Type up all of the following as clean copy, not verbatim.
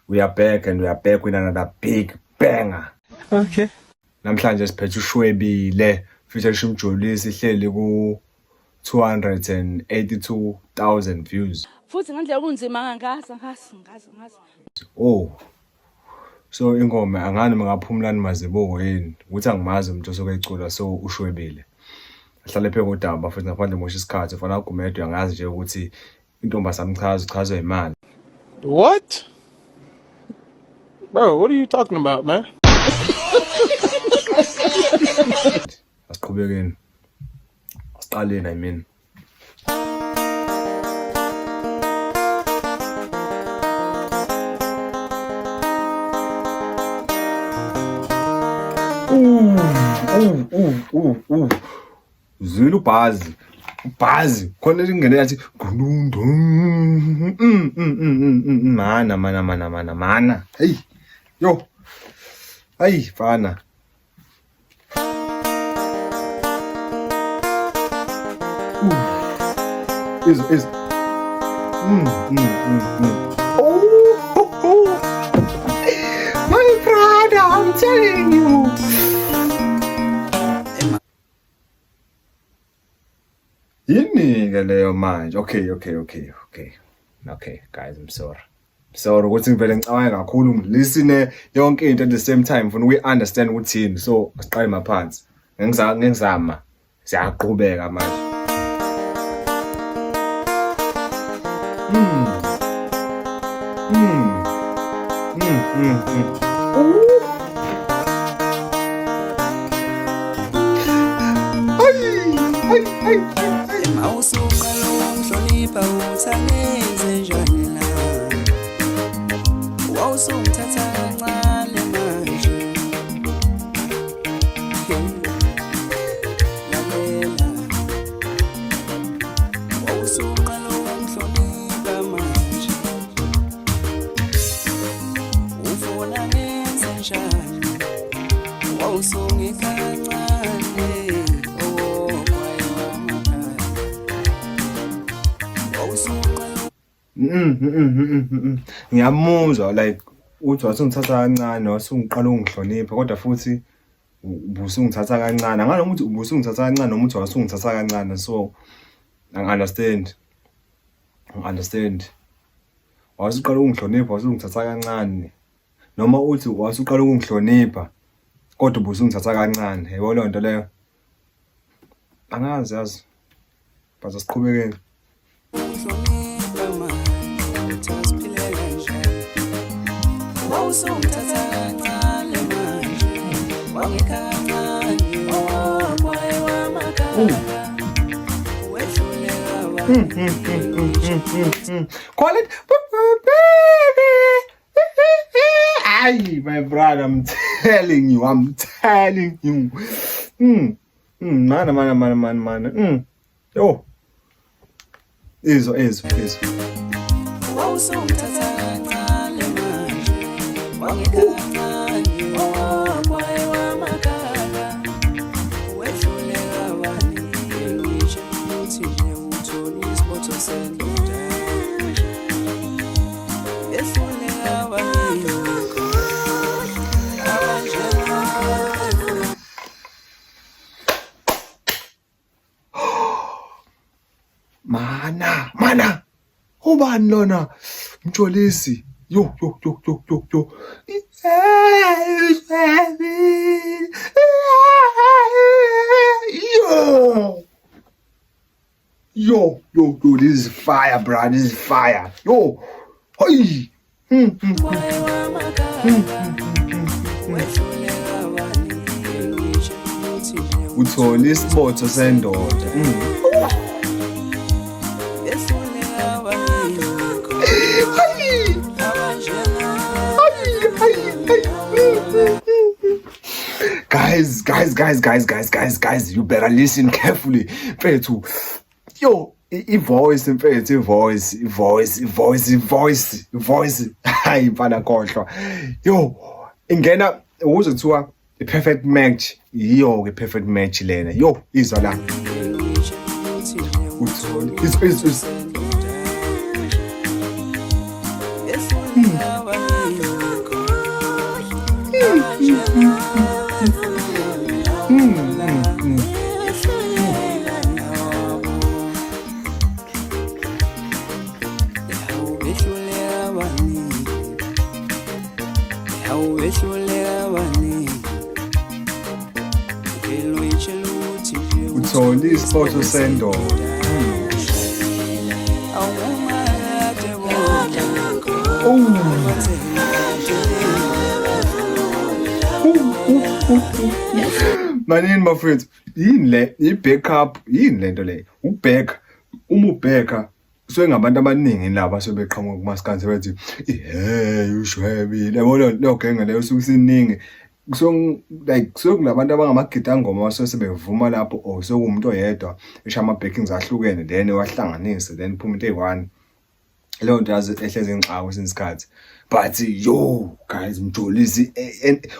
We are back and we are back with another big banger. Okay. Namhlanje siphethe uShwebile featuring Mjolisi ihleli ku 282,000 views. Futhi ngendlela kunzima angazi angazi angazi angazi. Oh. So ingoma angani mangaphumulani mazibuko yini ukuthi angimazi umuntu osuke ecula so ushwebile. Ahlale phe kodaba futhi ngaphandle mosha isikhathi ufana uGumede uyangazi nje ukuthi intombi asamchaza uchazwe imali. What? Bro, what are you talking about, man? Asiqhubekeni. Asiqaleni I mean. Ooh, ooh, ooh, ooh, ooh. Zwile ubhazi. Ubhazi khona lingene yathi gulundu. Mana mana mana mana mana. Hey. Yo. Hey fana. Is Oh, ho, ho. My brother, I'm telling you. Yini-ke leyo manje? Okay, okay, okay, okay. Okay, guys, I'm sorry. Sorry ukuthi ngivele ngicabange kakhulu ngilisine yonke into at the same time ngifuna ukuyi-understand ukuthi yini. So, asiqale maphansi. Ngizama. Siyaqhubeka manje. Mm. Mm, mm, mm. Ooh. Ay, ay, ay, ay. Mawusuqala ukungihlonipha uthi angenze njani na? Wawusungithatha kancane manje. Hey, lalela. Wawusuqala ukungihlonipha manje. Ufuna ngenze njani? Wawusungikha kancane. Oh, kwaye wamakhaya. Wawusuqala Ngiyamuzwa like uthi wasungithatha kancane wasungiqala ukungihlonipha kodwa futhi ubusungithatha kancane. Angani noma uthi ubusungithatha kancane noma uthi wasungithatha kancane so angi-understand. Angi-understand. Wasuqala ukungihlonipha wasungithatha kancane. Noma uthi wasuqala ukungihlonipha kodwa ubusungithatha kancane. Yabo leyo nto leyo. Angazi yazi. But asiqhubekeni. Ngihlonipha manje, uthi asiphile kanjani? Wawusungithatha kancane manje, wangikha kancane, oh, kwaye wamakhaya. Wehluleka wani. Call it baby. Ay, my brother, I'm telling you, I'm telling you. Mana, mana, mana, mana, mana. Yo. Izwa, izwa, izwa. Wawusungithatha kancane manje, wangikha kancane, oh, kwaye wamakhaya. Wehluleka wani, ngisho ukuthi nje uthole isibotho sendoda. Behluleka wani, abanjengawe. Mana, mana. Ubani lona? Mjolisi. Yo, yo, yo, yo, yo, yo. Yo. Yo, yo, yo, this is fire, bro. This is fire. Yo. Hey. Kwaye wamakhaya. Wehluleka wani, ngisho ukuthi nje Uthole isibotho sendoda. Behluleka wani, abanjengawe. Guys, guys, guys, guys, guys, guys, guys, you better listen carefully. Mfethu. Yo, i-voice mfethu, i-voice, i-voice, i-voice, i-voice, i-voice. Hayi mfana khohlwa. Yo, ingena ukuze kuthiwa i-perfect match. Yiyo ke perfect match lena. Yo, izwa la. Ngisho ukuthi nje Uthole. Izwa, izwa, izwa. Behluleka wani, Uthole isipotho sendoda. Manini bafethu, yini le i-backup, yini lento le? Ukubheka, uma ubheka kusuke ngabantu abaningi laba asebeqhamuka kumaskandi sebethi hey ushwebile, yabo leyo genge leyo suke isiningi. Kusuke like kusuke kunabantu abangamagidangoma basuke sebevuma lapho or sekuwumuntu oyedwa esha ama-backings ahlukene then ewahlanganise then kuphume into eyi-one. Leyo nto yazi ehlezi ingixaka kwesinye isikhathi. But yo guys Mjolisi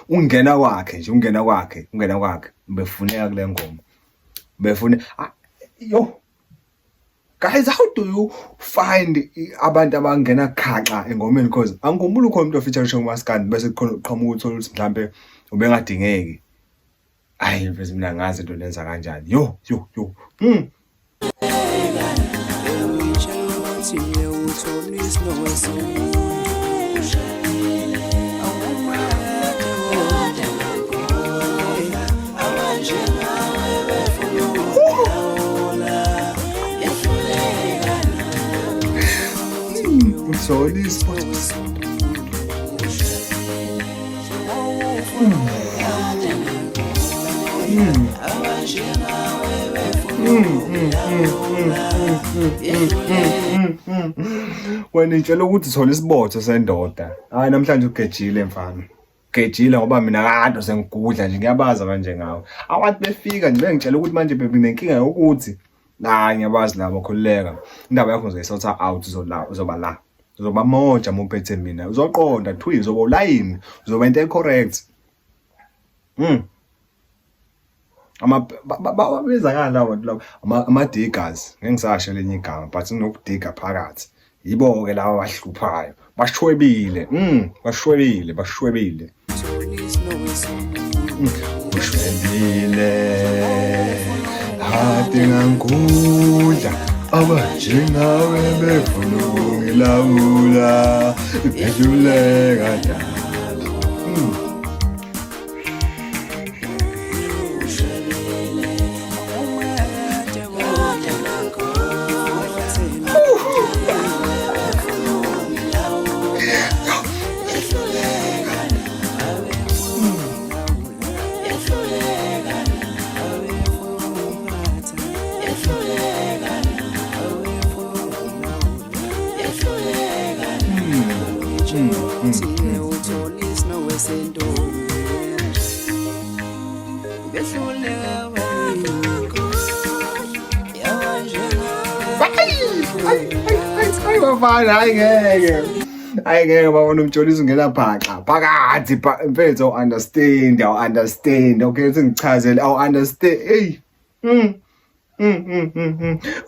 ungena kwakhe nje ungena kwakhe ungena kwakhe befuneka kule ngoma. Befune yo guys how do you find abantu abangena khaxa engomeni because angikhumbuli ukhona umuntu ofeaturishe kumaskandi bese kukhona uqhamuka uthole ukuthi mhlampe ubengadingeki. Hayi mfethu mina ngazi into nenza kanjani. Yo yo yo. Uthole isipotho. Wena itshela ukuthi uthola isibotho sendoda. Hayi namhlanje ugejile mfana. Gejile ngoba mina kade sengigudla nje ngiyabazi abanje ngawe. Abantu befika nje bengitshela ukuthi manje benginenkinga yokuthi hayi ngiyabazi labo khululeka. Indaba yakho ngizoyisotha out uzola uzoba la. Uzoba moja uma uphethe mina. Uzoqonda thwi uzoba ulayini, uzoba into e-correct. Ama babiza kanjani labo bantu labo ama-diggers ngeke ngisasho elinye igama but kunokudiga phakathi. Yibo-ke laba abahluphayo. Bashwebile. Bashwebile, bashwebile. Ushwebile. Hade ngangudla abanjengawe befuna ukungilawula behluleka dala. Hayi bafana, hayi ngeke. Hayi ngeke babona uMjolisi ungena phaxa phakathi mfethu awu understand, awu understand. Okay, sengichazele awu understand. Hey.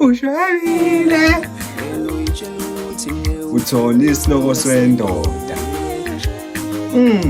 Ushwabile. Uthola isinoko sendoda. Ushwebile.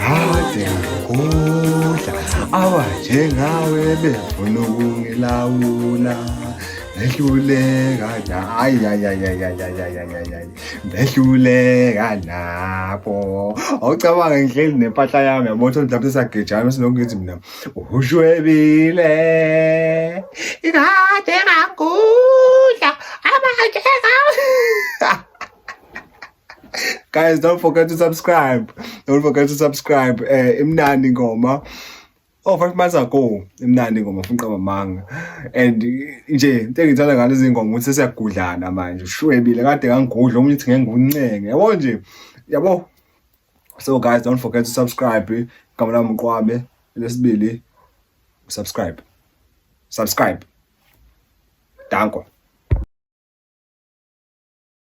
Kade ngikudla abanjengawe befuna ukungilawula behluleka na hayi hayi hayi hayi hayi hayi hayi hayi behluleka nabo awucabange ngihleli nempahla yami yabo uthole mhlawumbe sesagejana sinokuthi mina ushwebile ikade ngakudla abanjengawe. Guys, don't forget to subscribe. Don't forget to subscribe. Imnandi ingoma. Oh, 5 months ago, imnandi ingoma futhi amanga. And nje into engithanda ngalezi ngoma ukuthi sesiyagudlana manje. Ushwebile kade ngangigudla omunye uthi ngeke ngiwuncenge. Yabo nje. Yabo. So guys, don't forget to subscribe. Igama lami uQwabe. Lesibili, subscribe. Subscribe. Danko.